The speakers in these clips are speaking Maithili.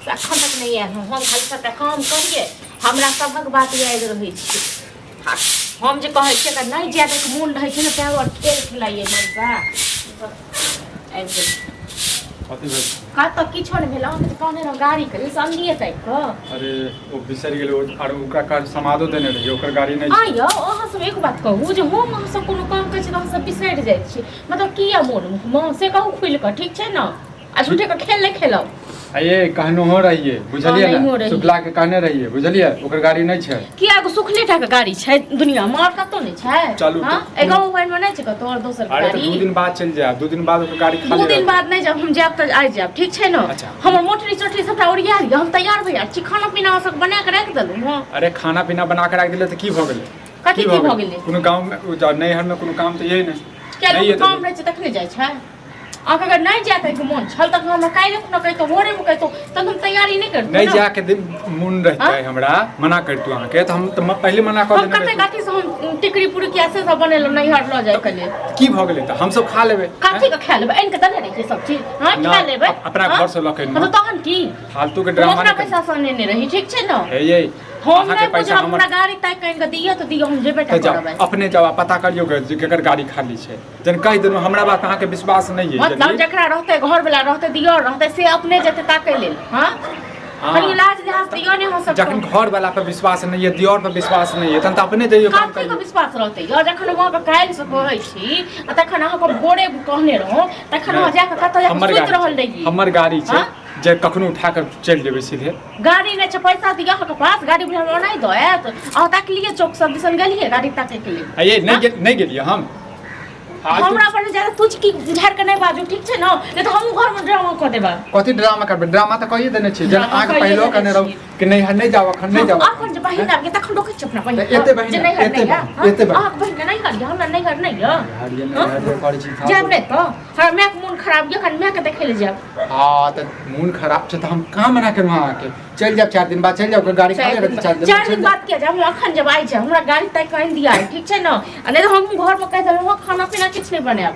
से एखन तक नहि आयल हँ। हम खाली सबटा काम करियै, हमरा सभक बात याद रहै छै। आ हम जे कहै छियै अगर नहि जाय के मोन रहै छै ने, तैं आओर खेल खेलाइए मनसा आबि गेल। कथी भेल? कतऽ किछो नहि भेल। अहाँके तऽ कहने रहौं गाड़ी के लेल, से अनलियै ताकि कऽ। अरे ओ बिसरि गेलै, ओ आर ओकरा काज समादो देने रहियै, ओकर गाड़ी नहि आ यौ, अहाँ सब एक बात कहू जे हम अहाँ सब कोनो काम करै छी तऽ अहाँ सब बिसरि जाइ छी, मतलब किया मोन मोन से कहू खुलि कऽ, ठीक छै ने? आ झूठे के खेल नहि खेलब। आ ये कहनोहो रहियै, बुझलियै कहनहो ने? रहियै। शुक्ला के कहने रहियै, बुझलियै? ओकर गाड़ी नहि छै। किया, एगो सुखले टा के गाड़ी छै दुनिया मे, आओर कतौ नहि छै? चलू हाँ? तऽ- एहि गाँव घरमे नहि छै कतौ आओर दोसर अरे तऽ गाड़ी? 2 दिन बाद चलि जायब, 2 दिन बाद ओकर गाड़ी 2 खाली दिन रहतै। बाद नहि जायब हम, जायब तऽ आइ जायब, ठीक छै ने? अच्छा। हमर मोटरी चोटरी सबटा ओरिया लिअ, हम तैयार भऽ जाइ छी। खाना पीना अहाँ सब बना कऽ राखि देलहुँ हँ? अरे खाना पीना बना के राखि देले तऽ की भऽ गेलै? कथी की भऽ गेलै? कोनो गाँव मे ओ नैहर मे कोनो काम तऽ यही नहि किया, नहि लोक हेतै। काम रहै छै तखने जाइ छै? अहाँके अगर नहि जाय के मोन छल तखन हमरा काल्हि खुना कहितहुँ, भोरेमे कहितहुँ, तहन हम तैयारी नहि करितहुँ नहि ने। जाके दिन मोन रहतै हाँ? हमरा मना करितहुँ अहाँके तऽ हम तऽ पहिले मना कऽ हम देने कते रहितहुँ। कथी से हम टिकरी पुरुकिया से सब बनेलहुँ नैहर लऽ जाय के लेल। की भऽ गेलै तऽ हमसब खा लेबै। कथी के खा लेबै? आनि के देने रहियै सब चीज, हँ? ना, खा लेबै। अपना हाँ? घर से लऽ के हाँ, तऽ तहन की? फालतू के हम ड्रामा अपना नहि करू। पैसा से अनेने रही, ठीक छै ने? हे ये हम अहाँके नहि पैसा बुझब। हमर हमरा गाड़ी ताकि कऽ आनि कऽ दिअ तऽ दिअ, हम जेबे टा तऽ जाउ। करबै। अपने जाउ आ पता करियौ गे जे केकर गाड़ी खाली छै। जन कहि देलहुँ, हमरा बात अहाँके विश्वास नहि अइ। मतलब जनली? जकरा रहतै, घर वाला रहतै, दियर रहतै, से अपने जेतै ताकै लेल? हँ? हाँ। कनि लाज लिहाज दियौ ने अहाँ सब। जखन घर वाला पर विश्वास नहि यऽ, दियर पर विश्वास नहि यऽ, तहन तऽ अपने जइयौ काम कथी के करियौ। विश्वास रहतै यौ, जखन हम अहाँके काल्हि से कहै छी आ तखन अहाँके भोरे कहने रहौं, तखन अहाँ जाकऽ कतऽ जाकऽ हमर सुति गाड़ी रहल छै, रहियै? हमर गाड़ी छै हाँ? जे कखनो उठा कऽ चलि जेबै सीधे। गाड़ी नहि छै, पैसा दिअ अहाँके पास, गाड़ी बुझा हमरा नहि दऽ आयत? अहाँ ताकलियै? चौक सब दिसन गेलियै गाड़ी ताकै के लेल? आ ये नहि गेल, नहि गेलियै हम फालतू। हमरा पर ज्यादा तुझ की झाड़ के नहि बाजू, ठीक छै ने? नहि तऽ हमहूँ घरमे ड्रामा कऽ देबै। कथी ड्रामा करबै? ड्रामा तऽ कहिए देने छियै जेना ड्रामा अहाँके कहिए पहिलो देने कहने रहू छियै। कि नहि नहि जाउ अखन, नहि जाउ। अखन जे बहिन आबि गेल तखन रोकै छी अपना बहिन तऽ एते बहिन जे नैहर एते नहि यऽ? बहिन, एते बहिन। अहाँके बहिन नैहर यऽ, हमरा नैहर नहि यऽ? हरियर नहि हरियर करै छी। जायब नहि तऽ हमरा मायके मोन खराब यऽ, कनि मायके देखै लए जायब। हँ तऽ मोन खराब छै तऽ हम कहाँ मना केलहुँ अहाँके? चलि जायब, 4 दिन बाद चलि जाउ, गाड़ी खाली रहतै 4 दिन। 4 दिन बाद किया जायब? हम अखन जब आइ जायब, हमरा गाड़ी ताकि कऽ आनि दिया, ठीक छै ने? आ नहि तऽ हम घरमे कहि देलहुँ, खाना पीना किछु नहि बनायब।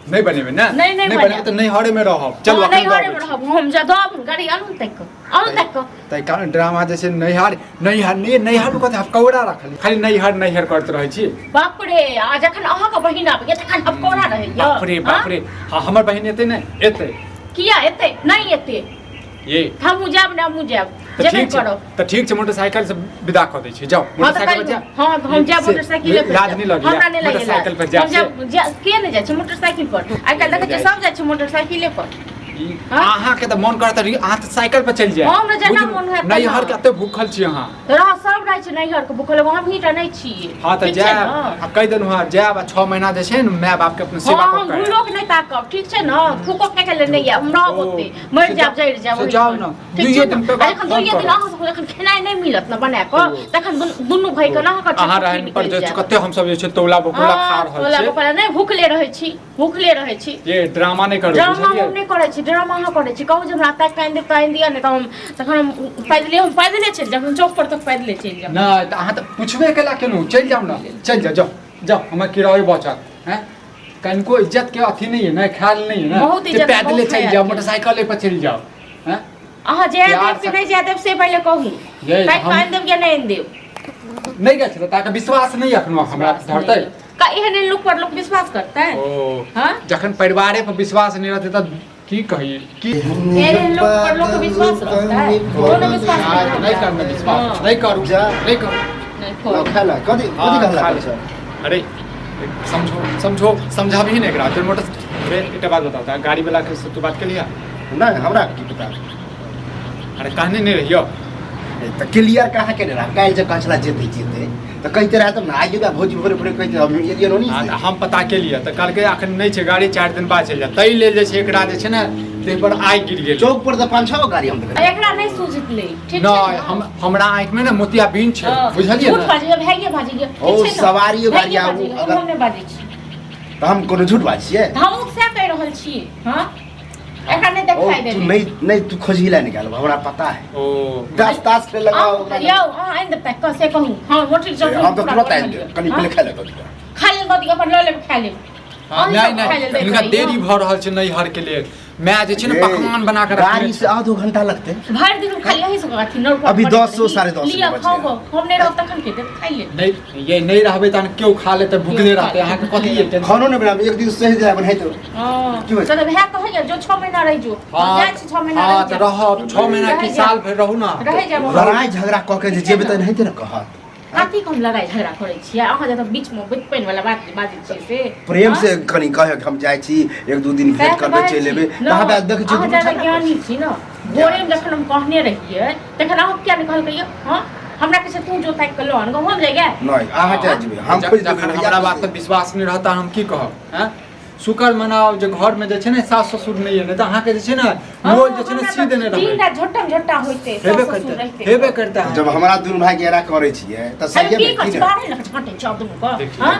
नहि बनेबै ने? नहि, नहि नहि बनायब। बनेबै तऽ नैहरे मे रहब। चलू हँ, अखन नैहरे मे दऽ रहब हम। जा दऽ गाड़ी, आनू ताकि कऽ, आनू ताकि कऽ। ताहि कारण ड्रामा जे छै नैहर नैहर नहि नैहर मे कथी हफकौड़ा रखल, खाली नैहर नैहर करैत रहै छी। बाप रे, आ जखन अहाँके बहिन आबैया तखन हफकौड़ा रहैया? बाप रे बाप रे। हाँ, हमर बहिन एतै नहि एतै? किया एतै? नहि एतै। ये हमहूँ जायब ने, हमहूँ जायब। तऽ जेबे ठीक छै। करब। तऽ ठीक छै, मोटरसाइकिल से विदा कऽ दै छी, जाउ। हाँ तऽ मोटरसाइकिल पर कहियौ। जायब। हाँ तऽ हम जायब से मोटरसाइकिले पर लाज जायब। नहि लगैया? हमरा नहि लगैया मोटरसाइकिल पर लाज। जायब हम जायब, के नहि जाइ छै मोटरसाइकिल पर? आइ काल्हि देखै छियै सब जाइ छै मोटरसाइकिले पर। हाँ? अहाँके तऽ मन करत रही, अहाँ तऽ साइकिल पर चलि जायब। हमरा जेना बुझलहुँ? मोन होयत तेना। नैहर के एते भूखल छी अहाँ। रह सब रहै छै नैहर के भूखल, एगो हमही टा नहि छियै। हाँ तऽ ठीक छै जायब ने? आ कहि देलहुँ, हँ जायब आ 6 महीना जे छै ने माय बाप के अपना सेवा हाँ, कऽ हम के आयब। भूलोक नहि ताकब, ठीक छै ने? थूको फेंके लेल नहि आयब हम, रहब ओ, ओते, मरि से जायब, जरि जायब से ओहि जाउ पर। ने, ठीक दुइये छै दिन ने? पे आ बात जखन फोन दुइये दिन करब। अहाँ सबके जखन खेनाइ नहि मिलत ने बना कऽ, तखन दुनू भाई के ने अहाँके अहाँ छटपटी रहन पर निकलि जे जायत। कते हमसब जे छै तौला बकोला खा हाँ, रहल तोला छियै। बकोला नहि, भूखले रहै छी, भूखले रहै छी। ये ड्रामा नहि करू। ड्रामा बुझलियै? हम नहि करै छी, ड्रामा अहाँ करै छी। कहू जे हमरा ताकि कऽ आनि देब तऽ आनि दिअ, नहि तऽ हम तखन हम पैदले, हम पैदले चलि जायब, हम चौक पर तक पैदले चलि जायब। नहि तऽ अहाँ तऽ पुछबे केला केलहुँ, चलि जाउ ने, चलि जाउ, जाउ जाउ, हमर किरायो बचत। हैं कनिको इज्जत के अथी नहीं है ने, ख्याल नहीं है ने? बहुत जे इज्जत, पैदले बहुत चलि ख्याल जाओ, छै। मोटरसाइकिले पर चलि जाओ। हैं अहाँ जाय प्यार देब कि से- नहि जाय देब से पहिले कहू। ये ताकि हम- कऽ आनि देब या नहि आनि देब? नहीं गेल छलै ताके विश्वास नहीं अखनो हमरा धरतै। का एहन एहन लोक पर लोक विश्वास करतै? ओ हाँ? जखन परिवारे पर विश्वास नहीं रहतै तऽ की कही की? एहन एहन लोक पर लोक विश्वास रहतै? कोनो विश्वास हाँ, नहि। नहीं करना विश्वास। हाँ। नहीं करू। जा। नहीं करू। नहि ल, करू। खाय ला। कथी हाँ, कथी कहला खा करै ले। छ? अरे समझो समझो, समझाबही ने एकरा। तोर मोटर, अरे एकटा बात बताओ तऽ, गाड़ी वाला के से तू बात केलिया? नहि, हमरा की पता। अरे कहने नहीं रहियो? ए, तऽ क्लियर कहाँ केने रहा? काल्हि जे कहै छला जेतै जेतै तऽ कहिते रहा तब ने। आइयो बा भौजी भोरे भोरे कहिते हम एलियै नोनी। हाँ, तऽ हम पता केलियै तऽ कहलकै अखन नहि छै गाड़ी, 4 दिन बाद चलि जायत। ताहि लेल जे छै एकरा जे छै ने ताहि पर आगि गिर गेल। चौक पर तऽ पाँच छओ गो गाड़ी हम देखलियै। एकरा नहि सूझतलै, ठीक छै नहि ने? हम हमरा आँखि में ने मोतियाबिंद छै। हाँ, बुझलियै झूठ ने? बाजैए, भाइये बाजैए, ठीक ओ, छै ने? सवारियो गाड़ी भाइये आबू, बाजैए, अगर- हम नहि बाजै छी। तऽ हम कोनो झूठ बाजै छियै? तऽ हमहूँ सएह कहि रहल छी। हँ, एकरा नहि ओ देखाइ तू देली। नहीं नहीं, तू खोजही ला निकालब, हमरा पता है। ओ तास तास खेले लगाओ अहाँ ओकरा। यौ, अहाँ आनि देब ताकि कऽ से कहू। हाँ, मोटरी लग। हम तऽ तुरंत आनि देब, कनि पहिले खाय ले दऽ दिअ। खा लेल दऽ दिअ, अपन लऽ लेब, खा लेब। हाँ, अहीं नहि सब खाय नहि लेल दैत हिनका रहियौ। देरी भऽ रहल छै नैहर के लेल। माय जे छै ने ए, पकवान बना के रखने गाड़ी से आधो घंटा लगते। भरि दिन खाली यही सब अथी नौकर अभी करैत 10 सौ, रही। 10:30 लिअ बजे। खाओ गो, हम नहि रहब तखन के देत खाइ ले। नहीं ये नहीं रहबै तहन केओ खा लेतै, भुखले रहतै, अहाँके कथी ये टेंशन? खानो नहीं बनाबे, एक दिन सही जाए बनाई तो। हँ, की होइ छै? तऽ भाय कहैया जो 6 महीना रहि जो। हम हाँ जाइ छी 6 महीना हाँ रहि तऽ जायब। रहब 6 महीना की रहै जायब। साल भरि रहू ना। रहै जायब हम। लड़ाई झगड़ा कऽ के जे जेबै तऽ एनाहिते ने कहत। कथी के हम लड़ाई झगड़ा करै छियै? अहाँ जतऽ बीचमे पानि वाला बात बाजै छियै से प्रेम हँ? से कनि कहे कि हम जाइ छी, एक दू दिन सएह भेंट तऽ करबै, कहै चलि छी। एबै। न, तऽ हमरा देखै छी अहाँ दुनू ज्यादा झगड़ा ज्ञानी छी ने। भोरेमे जखन हम कहने रहियै तखन अहाँ किया नहि कहलकै? हँ, हमरा कहै छै तू जो ताकि कऽ लऽ आन, हम जाइ गे। नहि, अहाँ जाइ जेबै, हम खोजि देबै। जखन हमरा बात पर विश्वास नहि रहता हम की कहब? हैं, शुक्र मनाओ जे घर में जे छै ने सास ससुर नहि है, नहि तऽ अहाँके जे छै ने रोज जे छै ने सी देने दिन रहबै। राति झोटम झोटा होइते हेबे सास ससुर करतै, रहिते। हेबे करतै अहाँके। जब हमरा दुनू भाई के एना करै छियै तऽ अरे सहिए की मे करै की छी? ने बाहरे लऽ कऽ झाँटै छी आब दुनू के। देखियौ। हँ?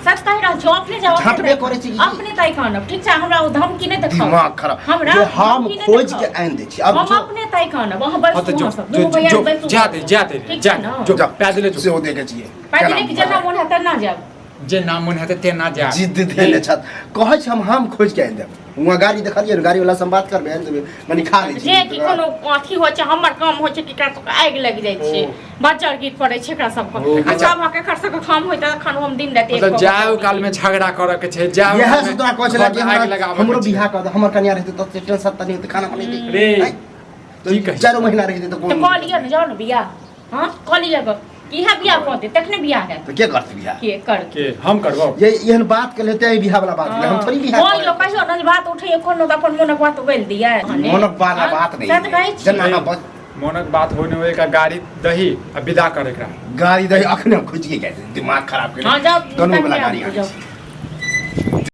सच कहि रहल छी, अपने जाउ, अपने झाँटबे ताकि- करै छी की? अपने ताकि आनब, ठीक छै? हमरा ओ धमकी नहि देखाउ। दिमाग खराब हमरा जे हम धमकी नहि खोजि के देखाउ। आनि दै छी। अब हम जो अपने ताकि आनब, अहाँ बैसू। हाँ तऽ जो अहाँ सब जो दुनू भैया जो बैसू। जा दे, जा दे, ठीक जा छै ने? जो जाओ। पैदले जो। सेहो देखै छियै। पैदले केना कि जेना मोन हैत तेना जायब। जे नाम मोन हेतै तेना जायब। जिद्द धेने छथि, कहै छी हम खोजि के आनि देब। हुआँ गाड़ी देखलियै ने, गाड़ी वाला से हम बात करबै, आनि देबै, मने खा लै छी। जे कि कोनो अथी होइ छै, हमर काम होइ छै कि एकरा सबके आगि लागि जाइ छै, बज्जर गिर पड़ै छै एकरा सबके। ओ। आ सबक एकर सबके काम होइत तखन हम दिन राति एक मतलब कऽ कऽ जाय काल में झगड़ा करऽ के छै, जाय इएह काल से में तोरा कहै छलै घर कि में आगि हमरा लगाबऽ के हमरो छै। बियाह कऽ दे, हमर कनिया रहितै तऽ टेंशन तऽ नहि होतै, खाना बनेतै। रे, आँय? की कहै? चारो महीना रहितै तऽ तऽ कोन कऽ लिअ ने, जाउ ने बियाह। हँ, कऽ लिअ गऽ, इएह बियाह कऽ दे तखने बियाह हैत। तऽ के करतै बियाह? के करतै? के हम करबौ? ये एहन बात के लेते बियाह वाला बात भेलै, हम थोड़ी बियाह कऽ लिअ, कहियो ने जे बात उठैए कोनो तऽ अपन मोनक बात उगलि दियै। मोनक वाला बात नहि। सएह तऽ कहै छी। जेना अहाँ मोनक बात होने होए का गाड़ी दही आ विदा कर एकरा। गाड़ी दही अखने हम खोजिके गेल, दिमाग खराब केने। हँ, जाउ। गनु वाला तखने गाड़ी आबू, आनै जाउ। छी।